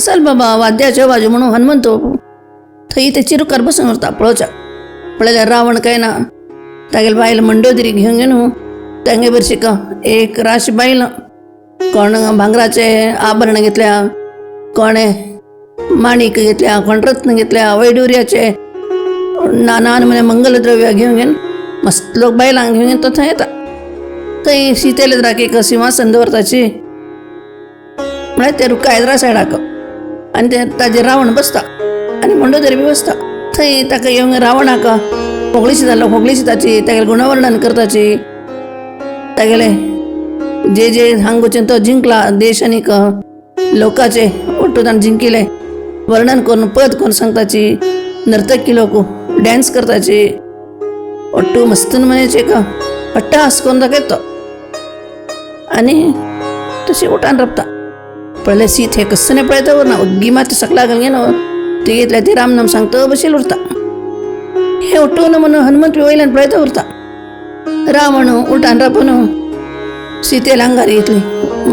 चल बाबा वाद्याच्या बाजू म्हणून हनुमंत थंय ते चिरुकार बसून उरता पळोवच्या. पळयल्यार रावण काय ना तागेले बायल मंडोदरी घेवन घेवन तांगे बरशी का एक राश बायल कोण भांगराचे आभरण घेतल्या, कोणे माणिक घेतल्या, कोण रत्न घेतल्या, वैडुर्याचे नाना नमुने मंगलद्रव्य घेवन घेवन मस्त लोक बायलांक घेवन घेवन तो थंय येता. थंय सीतेले राख एक सिंहासन दवरताची म्हळ्यार ते रुखा एदरा सायडाक आनी ते ताजेर रावण बसता आनी मंडोदरी बी बसता. थंय ताका येवन रावणाक होगळीशी जालो, होगळीशी ताची तागेलें गुणवर्णन करताची, तागेले जे जे हांगोचें तो जिंकला देश आनीक लोकाचे ಒಟ್ಟು ताणें जिंकिलें वर्णन करून पद करून सांगताची, नर्तकी लोक डॅन्स करताची, ಒಟ್ಟು मस्त नमुन्याचे एक अट्टाहास करून दाखयता आनी तशी उठान राबता. पळयल्यार सीत हें कस्स नाही पळयता उरना, ओग्गी मात सकला घालून न्हू ती घेतल्या ती रामनाम सांगता बशील उरता. हे उठून म्हणून हनुमंत वयल्यान पळयता उरता. रावण उठान राबून सीतेला अंगार घेतली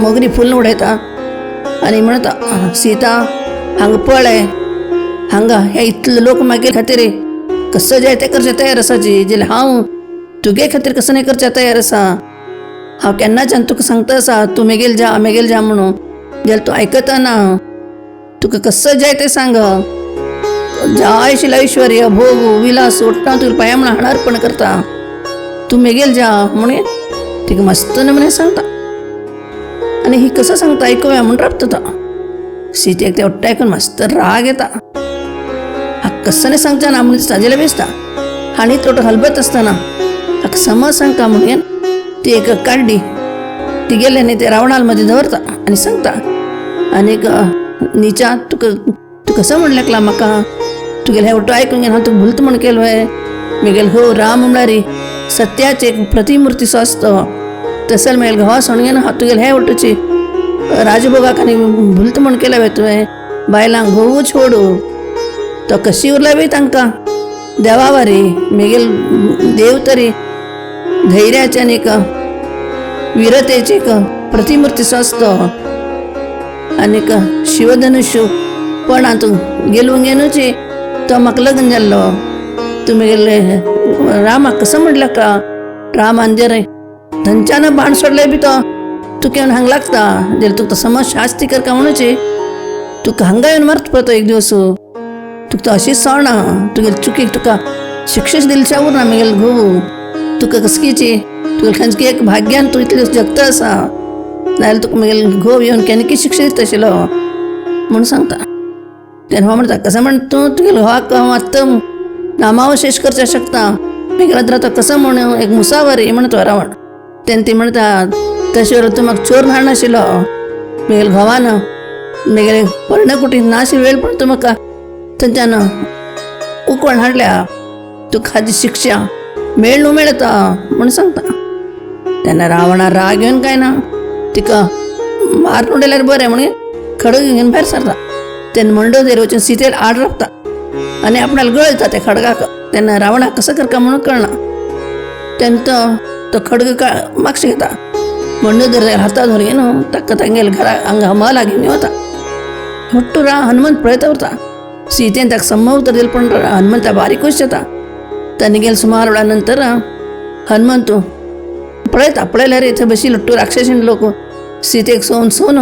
मोगरी फुल उडयता आनी म्हणता, सीता हांगा पळय, हांगा हे इतले लोक मागे खातीर कसं जाय ते करचे तयार आसाची, जाल्यार हांव तुगे खातीर कसं नाही करचे तयार आसा. हांव केन्नाच्यान तुका सांगता आसा तूं मेगेल जा मेगेल जा म्हणून, जाल्यार तूं आयकता ना. तुका कसं जाय तें सांग, जाय आशिल्लें ऐश्वर्य भोग विलास उठता तुका पांया म्हणून हाड अर्पण करता, तूं मेगेल जा म्हणून तिका मस्त नमुने सांगता. आनी ही कसं सांगता आयकुया म्हूण राबता तो. सीतेक ते उठ्ठा आयकून मस्त राग येता, हा कसं नाही सांगता ना म्हणून ताजेला बेसता. हाणी तोट हलबत आसतना हाका समज सांगता म्हणून ती एक काड्डी ती गेले न्ही ते रावणाल मध्ये दवरता आनी सांगता आनीक निचा तुका तूं कसं म्हणलें लागला म्हाका तुगेलें हें उठो आयकून घेवन हांव तुका भुलता म्हण केलो हें. मेगेल हो राम म्हळ्यार सत्याचे एक प्रतिमूर्तीसो आसता, तसो मेगेल घोवा सोडून घेवन हांव तुगेलें हें उठोची राजभोगाक आनी भुलता म्हण केलें वे तुवें. बायलांक घोवू छोडू तो कशी उरला बी तांकां देवावारी मेगेल देव तरी धैर्याचे आनी एक वीरतेची एक प्रतिमूर्तीसो आसता. आनीक शिवधनुष्य पण आतां गेलूंक घेवनूच तो म्हाका लग्न जाल्लो. तुमी गेल्ले रामाक कसो म्हणलें का रामान जर थंयच्यान बाण सोडले बी तो तुका येवन हांगा लागता जाल्यार तुका समज शास्ती करका म्हणूची तुका हांगा येवन मारता पळय तो एक दिवस. तुका तो अशीच सोडना, तुगेले चुकीक तुका शिक्षेच दिलच्या उरना मेगेले घोव. तुका कसकीची तुगेले खंयची एक भाग्यान तूं इतले जगता आसा, नाजाल्यार तुका मेगेले घोव येवन केन्ना शिक्षा दिता आशिल्लो म्हूण सांगता. तेन्ना हो म्हणटा कसो म्हण तूं तुगेले घोवाक हांव आत्तां नामावशेश करचें शकता, मेगेल्या तर आतां कसो म्हण एक मुसावरी म्हणटा रावण. तेन्ना ती म्हणटा तशें जाल्यार तूं म्हाका चोर हाडनाशिल्लो, मेगेले घोवान मेगेले पर्णकुटींत नाशिल्लो वेळ पण तूं म्हाका थंयच्यान उकण हाडल्या, तुका हाजी शिक्षा मेळ न्हू मेळटा म्हूण सांगता. तेन्ना रावणा राग येवन काय ना तिका मारून उडयल्यार बरें म्हणून खडग घेवन भायर सरता. तेन्ना मंडोदरी वचून सीतेल आड राबता आनी आपणाक गळता त्या खडगाक. तेन्ना रावणाक कसो करका म्हणून कळना. तेन्ना तो खडग का मागशे घेता, मंडोदरी हाता धरून न्हू ताका तांगेले घरा हांगा म्हाला घेवन वता. हट्टू रा हनुमंत पळयता उरता. सीतेन ताका सम्म उतर दिलें पण हनुमंता बारीकूच जाता. ताणें गेले सुमार वेळा नंतर हनुमंत पळयता, पळयल्यार थंय बशिल्ले हट्टू राक्षसीन लोक सीतेक सोवन सोवन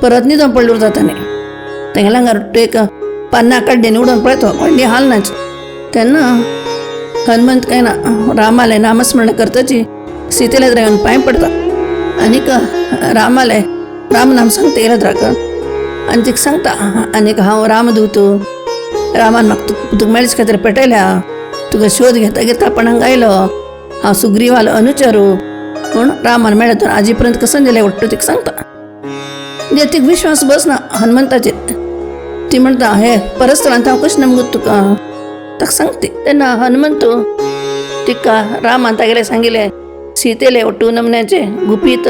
परत न्हिदोन पडले उरता. ताणें तेंगेल्या हांगा हट्टू एक पान्ना काड्डेन उडोवन पळयता, व्हडली हालनाच. तेन्ना हनुमंत काय ना रामाले नामस्मरण करताची सीतेला येवन पांय पडता आनीक रामाले राम नाम सांगता येयला द्राक आनी तिका सांगता आनीक हांव रामदूत, रामान म्हाका तुका मेळचे खातीर पेटयल्या, तुका शोध घेता घेता पण हांगा आयलो, हांव सुग्रीवालो अनुचरू म्हूण रामान मेळ्ळें तर आजी पर्यंत कसं जालें वट्टू तिका सांगता. म्हणजे तिका विश्वास बसना हनुमंताचेर. ती म्हणटा हे परस्त्रांत हांव कशें नमगूत तुका ताका सांगते. तेन्ना हनुमंत तिका रामान तागेलें सांगिल्लें सीतेले वट्टू नमन्याचे गुपीत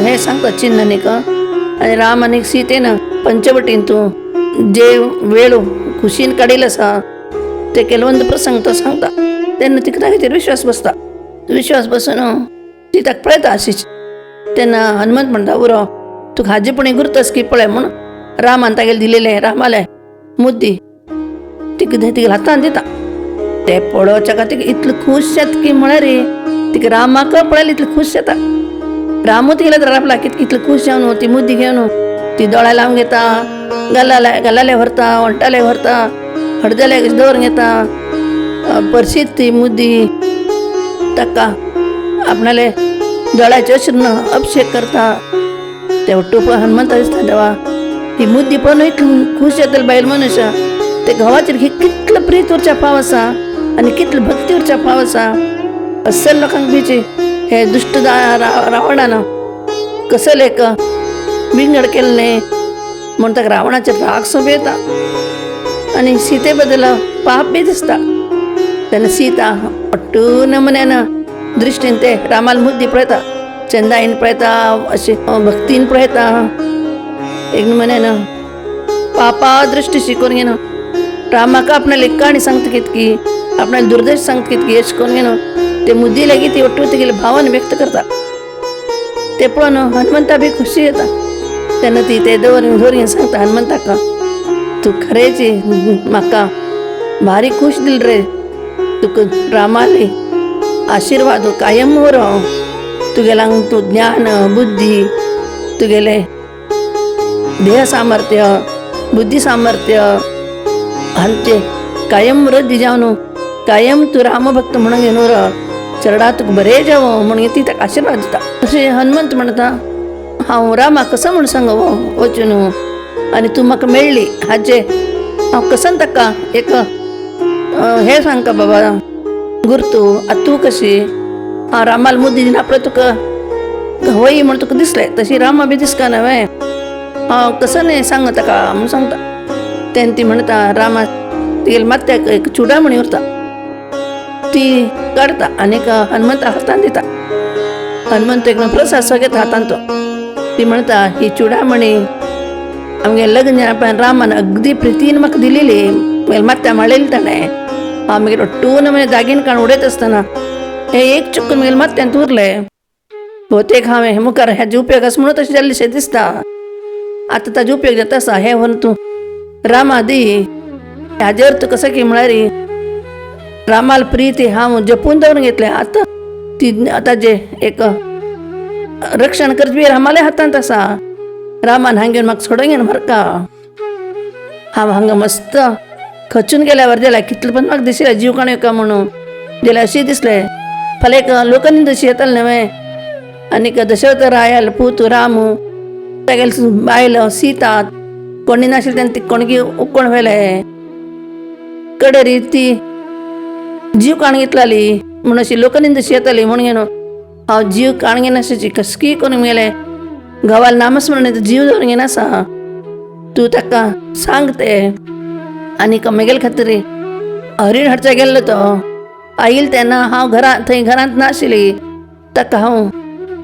हें सांगता चिन्न न्ही का. आनी राम आनी सीतेन पंचवटीन तूं जे वेळ खुशीन काडिल्लो आसा ते केलवंत प्रसंग तो सांगता. तेन्ना तिका तागेचेर विश्वास बसता. विश्वास बसून ती ताका पळयता अशीच. तेन्ना हनुमंत म्हणटा उरो तुका हाजे पुणी गुर्त आसा की पळय म्हूण रामान तागेले दिलेले रामाले मुद्दी तिका तिगे हातान दिता. ते पळोवच्या तिका इतलें खूश जाता की म्हळ्यार तिका रामाक पळयल्यार इतलें खूश जाता. रामू तिगेले राबला कितलें इतलें खूश जावन ती मुद्दी घेवन ती दोळ्या लावन घेता, गल्लाले व्हरता, ओंठाले व्हरता, हडदले दवरून घेता. परशीत ती मुद्दी ताका आपणाले दोळ्याचे अश्रून अभिषेक करता. ते टोप हनुमंता दिसता देवा ही मुद्दी पळोवन इतली खूश जातली बायल मनुष्य. ते घोवाचेर ही कितलो प्रीत उरच्या फाव आसा आनी कितली भक्ती उरच्या फाव आसा. अस्सल लोकांक भिची हे दुश्ट रावणान कसले एक विंगड केल्लें म्हूण ताका रावणाचेर राग सोब येता आनी सीते बद्दल पाप बी दिसता. तेन्ना सीता पट्टू नमुन्यान दृश्टीन ते रामाल मुद्दी पळयता, चंदाईन पळयता, अशी भक्तीन पळयता, एक नमुन्यान पापा दृश्टी शिकोवन घेना. रामाक आपणाली काणी सांगता कितकी, आपणाली दुर्दश सांगता कितकी, अशें करून घेना ते मुद्दी लेगीत ती ಒಟ್ಟು तिगेले भावान व्यक्त करता. ते पळोवन हनुमंता बी खुशी येता. तेन्ना ती ते दवर दवरून सांगता हनुमंताक, तूं खरेंच म्हाका भारी खूश दिल रे, तुका रामाले आशिर्वाद कायम उरो, तुगेला तूं ज्ञान बुद्धी, तुगेले देह सामर्थ्य बुद्धी सामर्थ्य हांचे कायम वृद्धी जावन कायम तूं रामभक्त म्हणून घेवन उरो, चरडा तुका बरें जावं म्हणून ती ताका आशिर्वाद दिता. अशें हनुमंत म्हणटा, हांव रामा कसो म्हूण सांग वचून आनी तूं म्हाका मेळ्ळी हाजे हांव कसन ताका एक हें सांगता बाबा गुर्तू. आतां तूं कशी हांव रामाल मुद्दी दिना पळय तुका वय म्हूण तुका दिसलें, तशी रामा बी दिसका न्हय, हांव कसो न्हय सांग ताका म्हूण सांगता. तेन्ना ती म्हणटा रामा तिगेले माथ्याक एक चुडामणी उरता, ती काडटा आनीक हनुमंता हातान दिता. हनुमंत एक प्रसाद सो घेता हातान तो. ती म्हणटा ही चुडामणी आमगे लग्न जाल्या रामान अगदी प्रितीन म्हाका दिलेली, मागीर माथ्या माळिल्ली ताणें. हांव मागीर ಒಟ್ಟು नमुने दागिन काडून उडयत आसतना हें एक चुकून मागीर माथ्यांत उरलें. भोवतेक हांवें मुखार हेजो उपयोग आसा म्हणून तशें जाल्लें शें दिसता. आतां ताजो उपयोग जाता आसा, हें व्हरून तूं रामा दी. हाजे अर्थ कसो की म्हळ्यार रामाल प्रीती हांव जपून दवरून घेतलें, आतां ती ताजें एक रक्षण करपी रामाल्या हातांत आसा. रामान हांगा घेवन म्हाका सोडून घेवन व्हरका, हांव हांगा मस्त खचून गेल्यावर जाल्यार कितलें पण म्हाका दिशिल्लें जीव काण येवका म्हणून जाल्यार अशें दिसलें. फाल्यां एक लोकनिंद अशी येताली न्हय, आनीक दशरथ रायाल पूत रामू तागेले बायल सीता कोणी नाशिल्लें तेन्ना ती कोणगी उक्कोण व्हेलें कडेरी ती जीव काण घेतलाली म्हूण अशी लोकनिंद अशी येताली म्हूण घेवन हांव जीव काण घेनाशिल्ली कसकी करून गेलें घोवाल नामस्मरण जीव दवरून घेनासा. तूं ताका सांग तें आनीक म्हगेले खातीर हरीण हाडच्या गेल्लो तो आयल तेन्ना हांव घरांत थंय घरांत नाशिल्ली, ताका हांव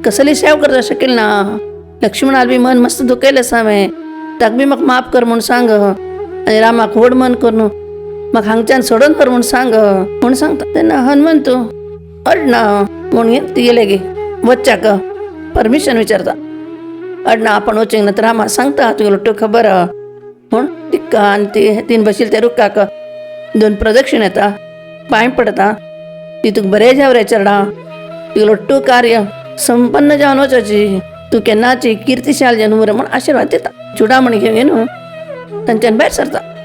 कसली सेवा करपाक शकेल ना. लक्ष्मणाल बी मन मस्त दुखयलें आसा हांवें, ताका बी म्हाका माफ कर म्हूण सांग आनी रामाक व्हड मन करून म्हाका हांगच्यान सोडून व्हर म्हूण सांग म्हूण सांगता. तेन्ना हनुमंत अडना म्हूण तिगेले गे वच्चाक परमिशन विचारता. अडना आपण वचूंक ना तर रामा सांगता तुगेलो तो खबर म्हूण तिका आनी ती तीन बशिल्ले त्या रुखाक दोन प्रदक्षिण येता, पांय पडता, ती तुका बरें जावं रे चरडा, तुगेलो तो कार्य संपन्न जावन वचची, तूं केन्नाची किर्तीशाल जावन उर म्हूण आशिर्वाद दिता. चुडामणी घेवन न्हू तांच्यान भायर सरता.